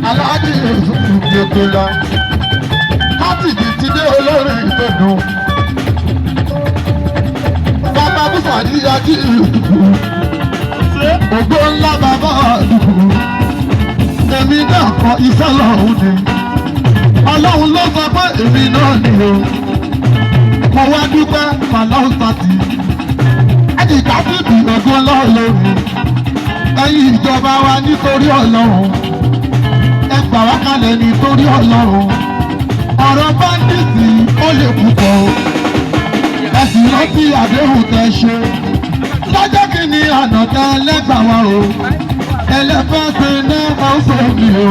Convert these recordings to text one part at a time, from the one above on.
Aláàjì ìgbèkè lọ. Láti ibi tí dé olórí ìgbèdùn. Bàbá Bùsà yíya kí ìdùkú. Ògbó ńlá bàbá àdùkú. Èmi náà kọ iṣẹ́ lọ́hùn ni. Ọlọ́run ló sọ pé èmi náà ni o. Mo wá dúpẹ́ Fàlọ́hùn Sátì. Ẹ̀jìká bíbí ògbó lọ́ọ̀lọ́run. Ẹ̀yin ìjọba wa nítorí Ọlọ́run. Ẹ gbà wá kalẹ̀ nítorí Ọlọ́run. Ọ̀rọ̀ báńdíìtì ó lè púpọ̀ o. Ẹ sì rántí àdéhùn tẹ ṣe. Lọ́jọ́ kìíní àná tẹ lẹ́gbàá wa o. Ẹlẹ́fẹ́ ṣe náà máa ń sọ mi o.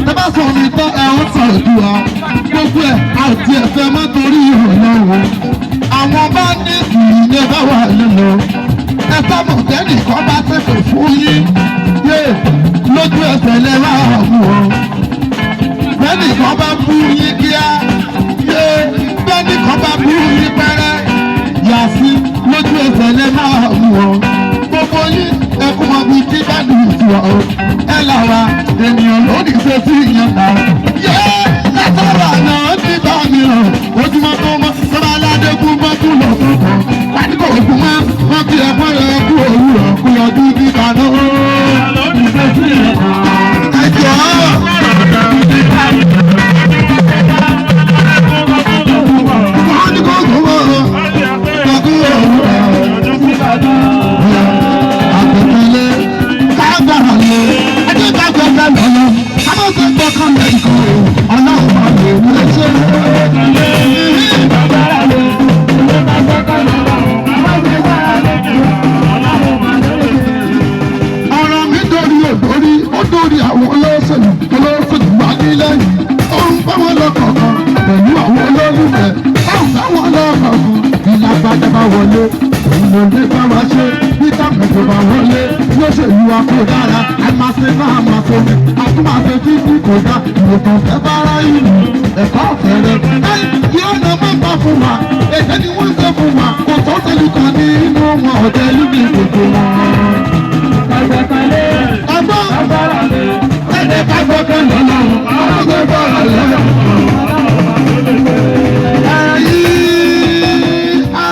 Tẹ bá sọ mi tán ẹ ó sọ ìdúrà. Gbogbo ẹ̀ àti ẹ̀fẹ́ má torí Ọlọ́run. Àwọn báńdíìtì ní bá wà nínú. Ẹ sábà tẹ́nìkan bá ṣètò fún yín. Yé lójú ẹsẹ̀ lè máa mú o. Bẹ́nìkan bá bú yín kíá. Yé bẹ́nìkan bá bú yín pẹ́rẹ́. Yàsí lójú ẹsẹ̀ lè máa mú o. Gbogbo yín ẹkún mọ bíi tí bá dùn ìtura o. Ẹ là wá ènìyàn lónìí ṣe sí ìyẹn náà. Yé látara náà ti bá mi ràn. Ojúmọ́ tó mọ́ sọ́ra aládé kú mọ́ kú lọ fún kan. Pàdíkò òkú mọ́ wọ́n fi ẹ̀fọ́ rẹ̀ kú òwúrọ̀ kú yọjú bí kaná. Ẹ jọ̀ọ́. Pàdíkò òkú mọ́ kú òwúrọ̀. Àgbẹ̀kẹ̀lé kágbára lé ẹjẹ́ kágbẹ́kẹ̀ lọ́lọ́ kábọ̀sẹ̀ gbọ́kàn lẹ́kọ̀ọ́ ọlọ́run máa lè wúlé ṣe. Ọ̀rọ̀ mi dórí òdórí ó dórí àwọn olóṣèlú olóṣèlú wà nílẹ̀ yìí. Ó ń bá wọn lọ́kọ̀ọ̀kan pẹ̀lú àwọn olólùfẹ́. Ó ń bá wọn lọ́kọ̀ọ̀kan ìlàgbàjà bá wọlé. Òun ló lè bá wa ṣe bí tàbùkù bá wọlé. Lóṣèlú wa kò dára, a máa ṣe náà máa ṣe ní. A tún máa ṣe títí kò dá. Ìwòsàn fẹ́ bára ìlú, ẹ̀kọ́ ọ̀fẹ́ rẹ̀. Ẹ yóò ná mọ́ta fún wa, èdè ni wọ́n ṣe fún wa. Kò tó ṣèlú kan nínú wọn, ọ̀tẹ̀lú ní gbogbo wọn. Ọgbọ́n ẹ̀dẹ̀ ká gbọ́kàn lọ́lọ́run, ọlọ́gbẹ́ bọ̀rọ̀ lọ́lọ́run. Ẹ̀yin á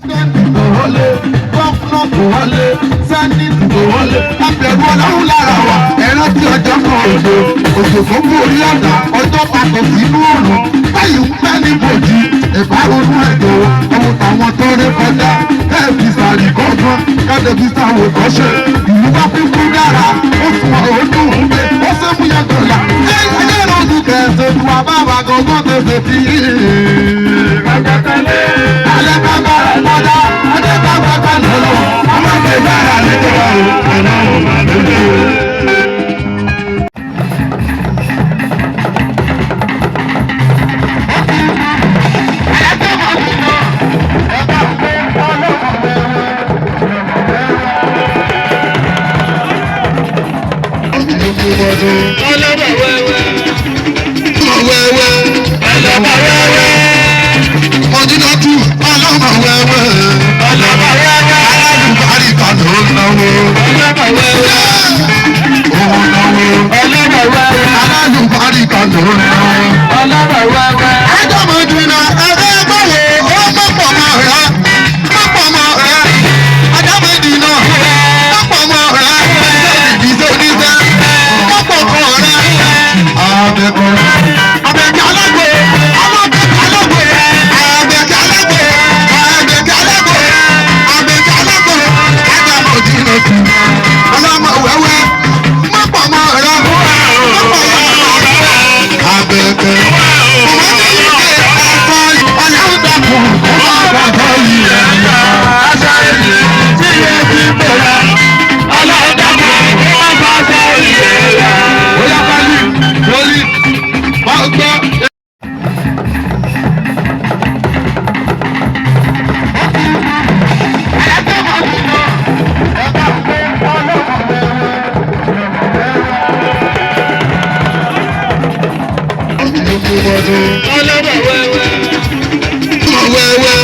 sẹ́ńtì tó wọlé, gọ́fúnà tó wọlé, sẹ́ńtì tó wọlé. Abẹ̀rù ọlọ́run lára wa, ẹ̀rọ tí ọjọ́ kan òjò, òjò tó kú orí ọ̀dà, ọjọ́ papọ̀ sínú òrùn. Báyìí ń pẹ́ ní bòjì, ìbáronú ẹ̀dọ̀, ọmọ tàwọn tó rí kọjá, kẹ́ẹ̀fì sàrí kọ́gbọ́n, kẹ́ẹ̀fì sàwò kọ́ṣe. Ìlú bá kúkú dára, ó fún ọ ó dùn ún gbé, ó ṣe mú yẹn dọ̀là. Ṣé ayé lójú kẹsẹ̀ lu àbáwá gangan tẹ̀sẹ̀ tí? Alẹ́ bá bá rẹ̀ lọ́dá, adé bá bá bá lọ́lọ́, ọmọ mi bára nítorí ọ̀rọ̀ màdúgbò. Ọlọ́bà wẹ́wẹ́. Wẹ́wẹ́, Ọlọ́bà wẹ́wẹ́. Mọ̀jìnàtú ọlọ́mọ wẹ́wẹ́. Ọlọ́bà wẹ́wẹ́. Alálùbáríkà ló ń náwó. Ọlọ́bà wẹ́wẹ́. Òun náwó. Ọlọ́bà wẹ́wẹ́. Alálùbáríkà ló ń náwó. Ọlọ́bà wẹ́wẹ́. Ádámọ̀dúnà ẹgbẹ́ báwo ó mọ̀pọ̀ mọ́ rẹ̀ mọ̀pọ̀ mọ́ rẹ̀. Ádámọ̀dúnà mọ̀pọ̀ mọ́ rẹ̀. Ìdíje oníṣẹ́ mọ̀pọ̀ kọ̀ rẹ̀. Àbẹ̀kọ̀ àbẹ̀kẹ̀ alágbo alábẹ̀kẹ̀ alágbo àbẹ̀kẹ̀ alágbo àbẹ̀kẹ̀ alágbo àbẹ̀kẹ̀ alágbo. Ádámọ̀dúnà tù ọlọ́mọ wẹ́wẹ́ mọ̀pọ̀ mọ́ rẹ̀ mọ̀pọ̀ mọ́ rẹ̀. Àbẹ̀kẹ̀. Ọlọ́bà wẹ́wẹ́. Wẹ́wẹ́,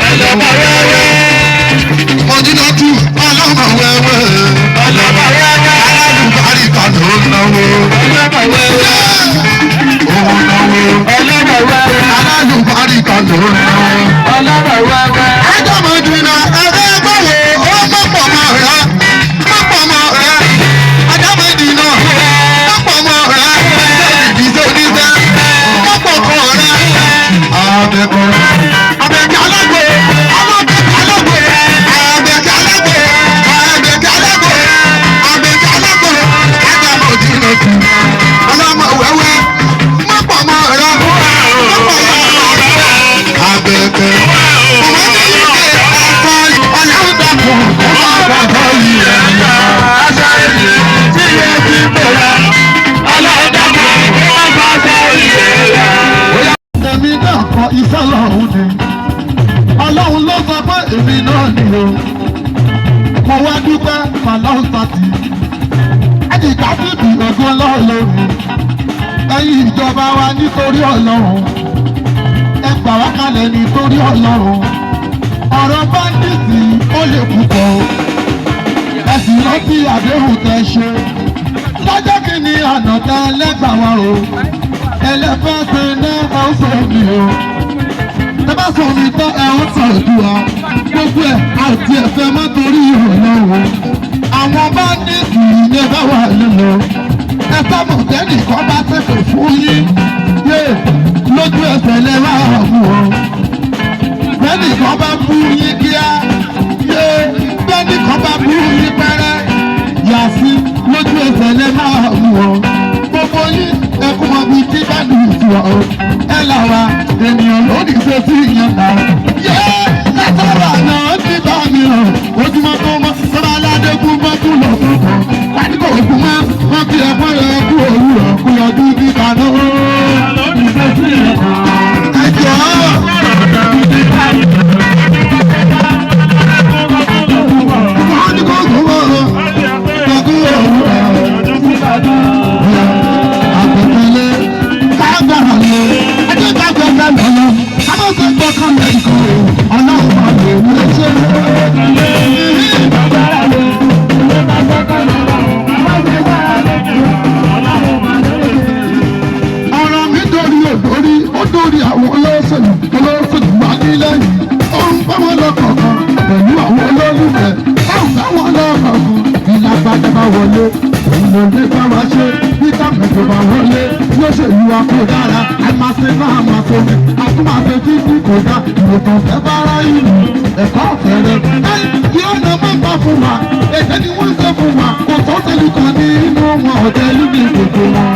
Ọlọ́bà wẹ́wẹ́. Mọ̀jìnàtú ọlọ́mọ wẹ́wẹ́. Ọlọ́bà wẹ́wẹ́. Alálùbáríkà ló ń náwó. náwó. Ọlọ́bà wẹ́wẹ́. Òun náwó. Ọlọ́bà wẹ́wẹ́. Alálùbáríkà ló náwó. Ọlọ́bà wẹ́wẹ́. Ádámọ̀dúnà ẹgbẹ́ báwo ó mọ̀pọ̀ mọ́ rẹ̀ mọ̀pọ̀ mọ́ rẹ̀ Ádámọ̀dúnà mọ̀pọ̀ mọ́ rẹ̀ ìdíje oníṣẹ́ mọ̀pọ̀ kọ́ rẹ̀ àbẹ̀kọ́ àbẹ̀kẹ́ alágbo alábẹ̀kẹ́ alágbo àbẹ̀kẹ́ alágbo àbẹ̀kẹ́ alágbo àbẹ̀kẹ́ alágbo Ádámọ̀dúnà tù ọlọ́mọ wẹ́wẹ́ mọ̀pọ̀ mọ́ rẹ̀ mọ̀pọ̀ mọ́ rẹ̀ àbẹ̀kẹ́. Èmi náà kọ iṣẹ́ lọ́hùn ni. Ọlọ́run ló sọ pé èmi náà ni o. Mo wá dúpẹ́ Fàlọ́hùn Sátì. Ẹnìkan bíbí ògùn lọ́ọ̀lọ́run. Ẹ̀yin ìjọba wa nítorí Ọlọ́run. Ẹ gbà wá kalẹ̀ nítorí Ọlọ́run. Ọ̀rọ̀ báńdíìtì ó lè púpọ̀ o. Ẹ sì rántí àdéhùn tẹ ṣe. Lọ́jọ́ kìíní àná tẹ lẹ́gbàá wa o. Ẹlẹ́fẹ́ ṣe náà ẹ ó sọ mi o. Tẹ bá sọ mi tán ẹ ó sọ ìdúrà. Gbogbo ẹ̀ àti ẹ̀fẹ́ má torí Ọlọ́run. Àwọn báńdíìtì ní bá wà lẹ́nu. Ẹ sábà tẹ́nìkan bá ṣètò fún yín. Yé lójú ẹsẹ̀ lẹ máa mú o bẹ́ẹ̀ni kan bá bú yín kíá yé bẹ́ẹ̀ni kan bá bú yín pẹ́rẹ́ yàsí lójú ẹsẹ̀ lẹ máa mú ọ gbogbo yín ẹkún mọ bíi tí bá dùn sí ọ ẹ là wá ènìyàn lónìí ṣe sí ìyẹn náà yé látara náà ti bá mi hàn ojúmọ́ tó mọ́ sọ́ba aládé kú mọ́ kú lọ fún kan pàdé kò kú mọ́ wọ́n fi ẹ̀fọ́ rẹ̀ kú òwúrọ̀ kú yọjú bí kaná. Ẹ jọ̀ọ́. Ọ̀rọ̀ mi dórí òdórí, ó dórí àwọn olóṣèlú, olóṣèlú wà nílẹ̀ yìí. Ó ń bá wọn lọ́kọ̀ọ̀kan pẹ̀lú àwọn olólùfẹ́. Ó ń bá wọn lọ́kọ̀ọ̀kan. Ìlàgbàdà bá wọlé, òun ló lè bá wa ṣe. Bí tàbùkù bá wọlé, lóṣèlú wa kò dára. Àmàṣe náà máa ṣe mi, àtúmọ̀ṣe títí kò dá. Ìwòsàn fẹ́ bára ìlú, ẹ̀kọ́ ọ̀fẹ́ rẹ̀. Ẹ yóò ná mọ́ta fún wa, èdè ni wọ́n ṣe fún wa. Kò tó tẹ̀lé kan nínú wọn, ọ̀tẹ̀lú ní gbogbo wọn.